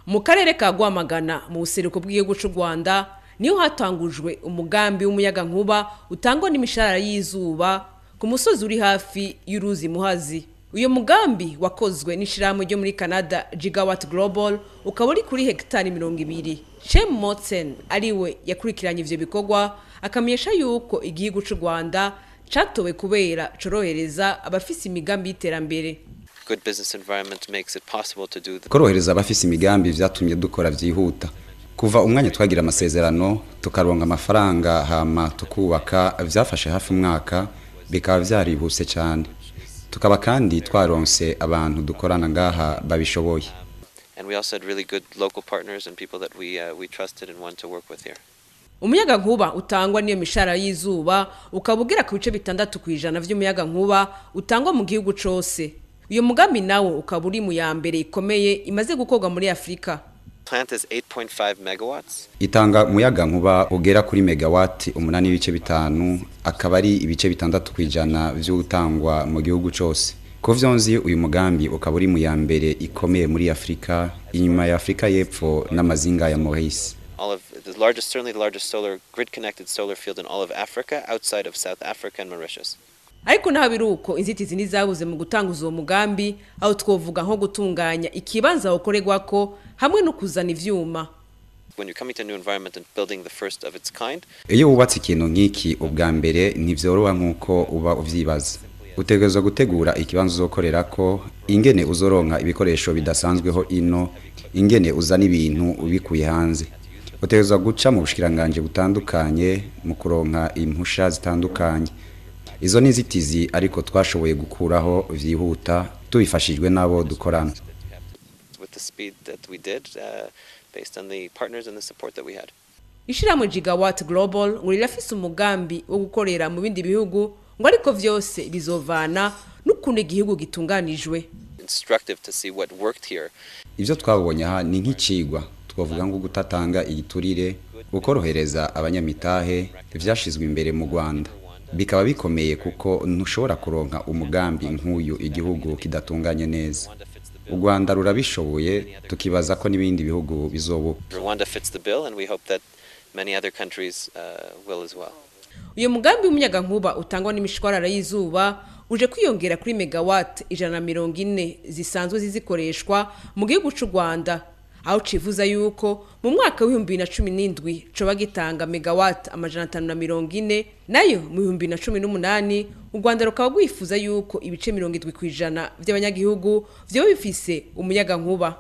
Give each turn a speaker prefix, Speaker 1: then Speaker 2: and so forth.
Speaker 1: Mu karere ka Rwamagana, mu buseruko bw'igihugu c'u Rwanda, niho hatangujwe umugambi w'umuyagankuba utangwa n'imishwarara y'izuba ku musozi uri hafi y'uruzi Muhazi. Uyo mugambi wakozwe n'ishirahamwe ryo muri Canada Gigawatt Global, ukaba uri kuri hegitari 20. Cem Motsen ariwe yakurikiranye ivyo bikorwa, akamenyesha yuko igihugu c'u Rwanda catowe kubera corohereza abafise imigambi y'iterambere.
Speaker 2: Good business environment makes it possible to do the
Speaker 3: Korohereza abafise imigambi vyatumye dukora vyihuta. Kuva umwanya twagira amasezerano, tukaronka amafaranga, hama tukubaka, vyafashe hafi umwaka, bikaba vyarihuse cyane. Tukaba kandi twaronse abantu dukorana ngaha babishoboye.
Speaker 2: And we also had really good local partners and people that we trusted and wanted to work with here.
Speaker 1: Umuyagankuba utangwa n'iyo mishara y'izuba ukaba ugera ku bice 6% vy'umuyagankuba utangwa mu gihugu cose. Uyo mugambi nawo ukaba uri mu ya mbere ikomeye imaze gukorwa muri Afurika.
Speaker 2: Plant is 8.5 megawatts.
Speaker 3: Itanga umuyagankuba ugera kuri megawati 8.5, akaba ari ibice 6% vy'utangwa mu gihugu cose. Ku vyo nzi, uyu mugambi ukaba uri mu ya mbere ikomeye muri Afurika, inyuma ya Afurika y'Epfo n'amazinga ya Maurice.
Speaker 2: All of the largest, certainly the largest solar grid connected solar field in all of Africa outside of South Africa and Mauritius.
Speaker 1: Ariko naho biri uko, inzitizi ntizabuze mu gutanguza uwo mugambi, aho twovuga nko gutunganya ikibanza wokorerwako hamwe no kuzana ivyuma.
Speaker 2: When you're coming to a new environment and building the first of its kind,
Speaker 3: Iyo wubatse ikintu nk'iki ubwa mbere, ntivyoroha nk'uko uba uvyibaza. Utegerezwa gutegura ikibanza uzokorerako, ingene uzoronka ibikoresho bidasanzweho ino, ingene uzana ibintu ubikuye hanze. Utegerezwa guca mu bushikiranganji butandukanye mu kuronka impusha zitandukanye. Izo ni inzitizi, ariko twashoboye gukuraho vyihuta tubifashijwe n'abo dukorana.
Speaker 2: with the speed that we did, based on the partners and the support that we had.
Speaker 1: Ishirahamwe Gigawatt Global ngo rirafise umugambi wo gukorera mu bindi bihugu, ngo ariko vyose bizovana n'ukuntu igihugu gitunganijwe.
Speaker 2: Instructive to see what worked here.
Speaker 3: Ivyo twabonye aha ni nk'icigwa twavuga ngo gutatanga igiturire, ukorohereza abanyamitahe, vyashizwe imbere mu Rwanda, bikaba bikomeye kuko ntushobora kuronka umugambi nk'uyu igihugu kidatunganye neza. U Rwanda rurabishoboye, tukibaza ko n'ibindi bihugu bizobuka.
Speaker 2: Rwanda fits the bill, and we hope that many other countries will as well.
Speaker 1: Uyu mugambi w'umuyagankuba utangwa n'imishwarara y'izuba uje kwiyongera kuri megawatt 140 zisanzwe zizikoreshwa mu gihugu c'u Rwanda, aho civuza yuko mu mwaka w'2017 coba gitanga megawatt 540. Nayo mu 2018 u Rwanda rukaba rwifuza yuko ibice 70% vy'abanyagihugu vyoba bifise umuyagankuba.